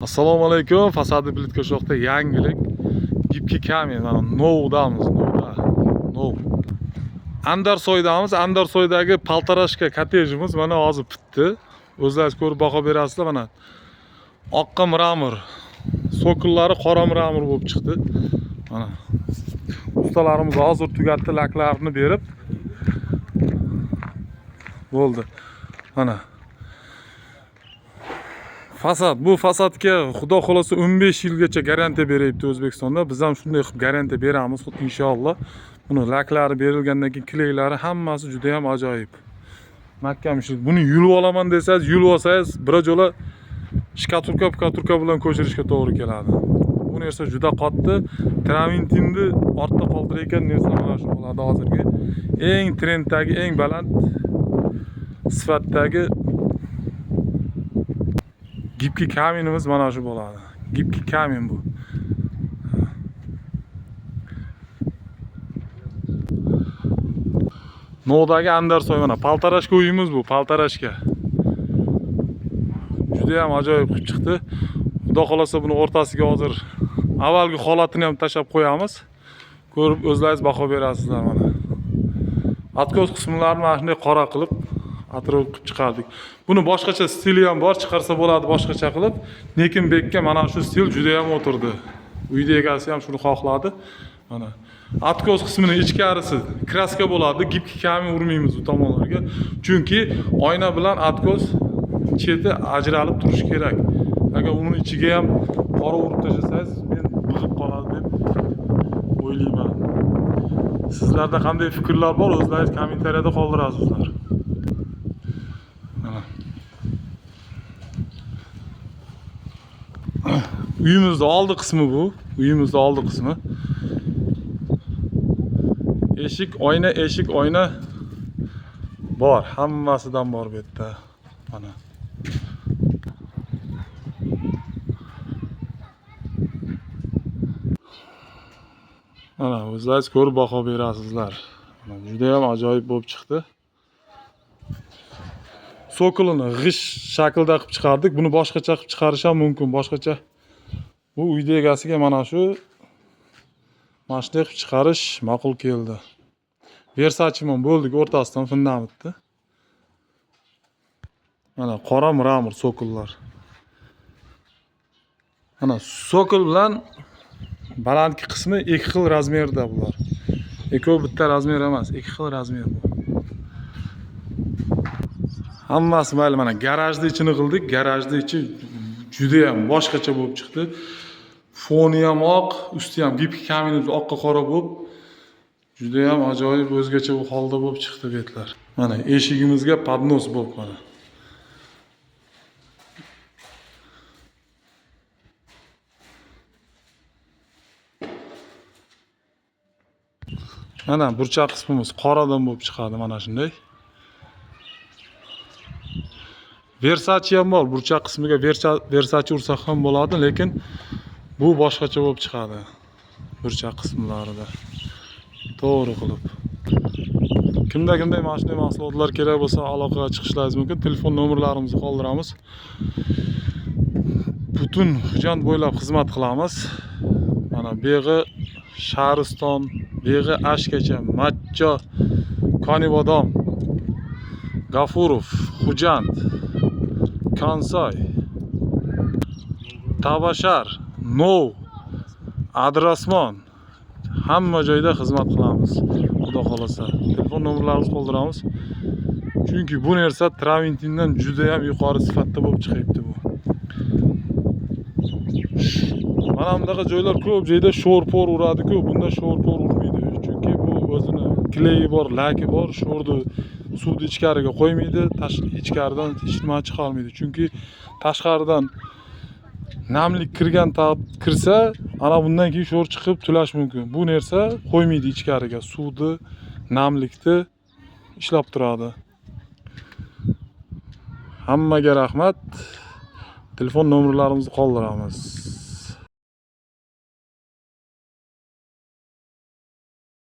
Assalomu alaykum. Fasadi plitka shoxda yangilik. Гибкий камень. Mana Novdamiz, Novda. Nov. Andarsoydamiz. Andarsoydagi Paltarashka kottejimiz mana hozir bitdi. O'zlaringiz ko'rib baho berasizlar mana. Oqqa mramor. Sokullari qora mramor bo'lib chiqdi. Mana. Ustalarimiz hozir tugatdi, laklarini berib. Bo'ldi. Mana. Fasad, bu fasadga xudo xolasa 15 yilgacha garantiya beryapti O'zbekistonda. Biz ham shunday qilib garantiya beramiz inshaalloh. Buni laklari berilgandan keyin kleylari hammasi juda ham ajoyib. Mahkam ishlaydi. Buni yulib olaman desangiz, yulib olsangiz, bir jo'la shkaturka, pkaturka bilan ko'chirishga to'g'ri keladi. Bu narsa juda qattiq. Traventinni ortda qoldirayotgan narsa mana shu bo'ladi hozirgi. Eng trenddagi, eng baland sifatdagi гибкий камень imiz mana shu bo'ladi. Гибкий камень bu. Novdagi Andarsoy mana Paltarashka uyimiz bu, Paltarashka. Juda ham ajoyib qilib chiqdi. Xudo xolasa buni o'rtasiga hozir avvalgi holatini ham tashlab qo'yamiz. Ko'rib o'zlaringiz baho berasizlar mana. Откос qismlarini mana shunday qora qilib atrof qilib chiqardik. Buni boshqacha stili ham bor, chiqarsa bo'ladi boshqacha qilib. Lekin bu yerga mana shu stil juda ham o'tirdi. Uyda egasi ham shuni xohladi. Mana откос qismini ichkarisi краска bo'ladi, гибкий камень urmaymiz u tomonlarga. Chunki oyna bilan откос cheti ajralib turishi kerak. Agar uni ichiga ham qora urib tashlasangiz, men big'ib qoladi deb o'ylayman. Sizlarda qanday fikrlar bor, o'zlaringiz kommentariyada qoldirasizlar. Mana. Uyimizni oldi qismi bu. Uyimizni oldi qismi. Eshik, oyna, eshik, oyna bor. Hammasidan bor bu yerda. Mana. Mana o'zlaringiz ko'rib baho berasizlar. Mana juda ham ajoyib bo'lib chiqdi. Sokolini g'isht shaklda qilib chiqardik. Buni boshqacha qilib chiqarish ham mumkin, boshqacha. Bu uyda egasiga mana shu mana shunday qilib chiqarish ma'qul keldi. Versace bilan bo'ldik o'rtasidan fundamentni. Mana qora mramor sokollar. Mana sokol bilan balandki qismi ikki xil razmerda bular. Ikkovi bitta razmer emas, ikki xil razmer bu. Hammasi mayli mana garajni ichini qildik. Garajni ichi juda ham boshqacha bo'lib chiqdi. Foni ham oq, usti ham гибкий камень oqqa qora bo'lib, juda ham ajoyib o'zgacha bu holda bo'lib chiqdi betlar. Mana eshigimizga поднос bo'lib mana. Mana burchak qismimiz qoradan bo'lib chiqadi mana shunday. Versace ham bor, burchak qismiga Versace ursak ham bo'ladi, lekin bu boshqacha bo'lib chiqadi burchak qismlarida. To'g'ri qilib. Kimda kimda mana shunday mahsulotlar kerak bo'lsa aloqaga chiqishlaringiz mumkin. Telefon nomerlarimizni qoldiramiz. Butun Xo'jand bo'ylab xizmat qilamiz. Mana buyog'i Shahriston, buyog'i Ashkacha, Matcho, Konibodom, G'afurov, Xo'jand, Konsoy, Tabashar, Nov, Adrasmon hamma joyda xizmat qilamiz. Xudo xolasa. Telefon nomerlarimizni qoldiramiz. Chunki bu narsa traventindan juda ham yuqori sifatda bo'lib chiqyapti bu. Mana bunaqa joylar ko'p joyda sho'r-por uradi-ku, bunda sho'r-por urmaydi. Chunki bu o'zini kleyi bor, laki bor, sho'rni suvni ichkariga qo'ymaydi, ichkaridan hech nima chiqarmaydi. Chunki tashqaridan namlik kirgan kirsa, ana bundan keyin sho'r chiqib tulash mumkin. Bu narsa qo'ymaydi ichkariga, suvni, namlikni ishlab turadi. Hammaga rahmat. Telefon nomerlarimizni qoldiramiz.